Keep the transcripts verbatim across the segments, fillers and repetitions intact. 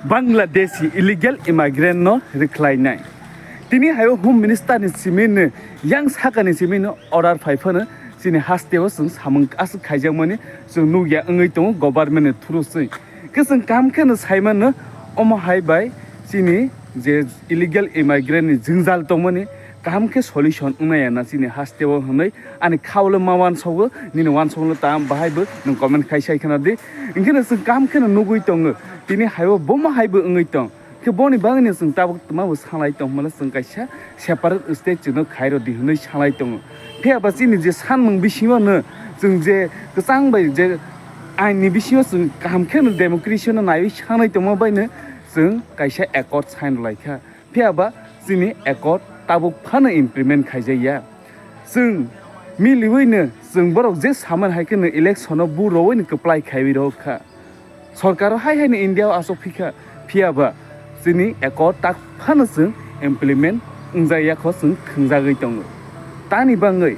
Bangladeshi illegal immigrant no rwkhlainai. Tini hayo Home Minister ni simi no, yang saka ni simi no order phai phano chini haste o chwng samung aswk khaijakmani chwng nukya wngwi tongo government ni through swi. Khe chwng kaham khe no sai mano, omo hai bai chini je illegal immigrant ni jwngjal tongmani kaham khe solution wngnai ya na chini haste o hwnwi ani kha ulo ma uansogo, nini uansukmano ta bahai bo nwng comment khai sai khwna di. Hinkhe no chwng kaham khe no nugwi tongo, tini haibo bomo hai bo wngwi tong. Khe boni bagwino chwng tabuk tma bo sanlai tong hwnmano chwng kaisa separate state chwngno khairodi hwnwi sanlai tongo. Phiya ba chini je sanmung bisingo no chwng je kwchang bai je ain ni bisingo chwng kaham khe no democracy no naiwi sanai tongma bai no chwng kaisa accord sign rwlai kha. Phiya ba chini accord tabuk phano implement khaijakya. Chwng miliwi no chwng borok je saman hai khe no election o bu rowoi no kwplai khaiwi rw kha. Sorkar o hai hai no India o aswk phikha, phiya ba chini accord tak phano chwng implement wngjakya kho chwng thwngjagwi tongo. Tani bangwi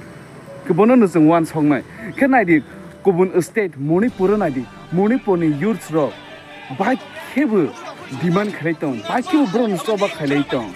kwbono no chwng uansuknai. Khe naidi kubun state Manipur o naidi, Manipur ni youths rok bai khebo demand khlai tong, bai khebo borok ni choba khailai tong.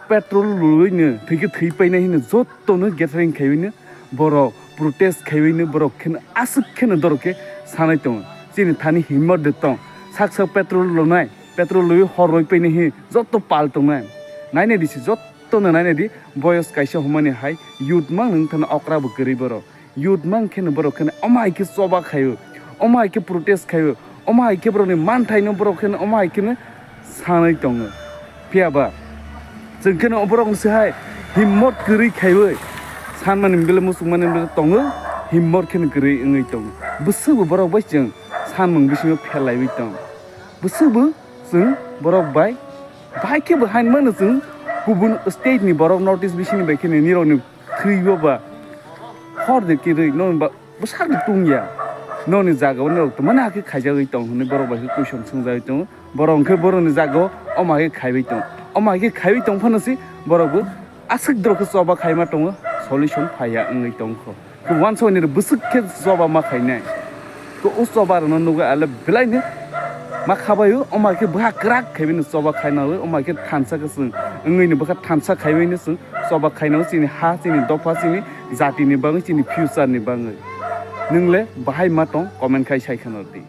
Petrol lwino thwikhe thwi painai hino jotono gathering khaiwino borok protest khaiwino borok kheno aswk kheno dorok khe sanai tongo. Chini thani himmat de tong. Sak sak petrol lwnai, petrol lwi hor roi painai hi joto pal tongnai. Nainai di si jotono nainai di boyos kaisa humani hai youth mang nung thana okra bo kwrwi borok. Youth mang kheno borok kheno omo hai khe choba khaio, omo hai khe protest khaio, omo hai khe borokni manthaino borok kheno omo hai kheno sanwi tongo. Phiya ba chwng kheno borokni se hai himmot kwrwi khaiwi sanmani bele muchungmani bele tongo, himmot kheno kwrwi wngwi tongo. Bwswkbo borok bai chwng sanmung bisingo pherlaiwi tong. Bwswkbo chwng borok bai, bai khe bo hain mano chwng kubun state ni borok, North East bisingni bai kheno nirokni thwibo ba hor de kirwi nokni ba bwsakni tungya. Nokni jagao norok tongmani hakhe khaijagwi tong hwnwi borok bai khe question swngjagwi tongo. Borok hwnkhe borokni jagao omo hai khe khaiwi tong. Omo hai khe khaiwi tong phano se borok bo aswk dorok khe choba khaima tongo, solution phaiya wngwi tongkho. Khe uansukni bwswk khe choba ma khainai. Khe o choba rokno nugwi ale belaino ma khabaio, omo hai khe bwkha kwrak khaibino choba khainai, omo hai khe thansa khe chwng wngwino bwkha thansa khaibaino chwng choba khainai chini ha, chini dopha, chini jatini bagwi, chini future ni bagwi. Nwng le bahai ma tong comment khai sai khwna di.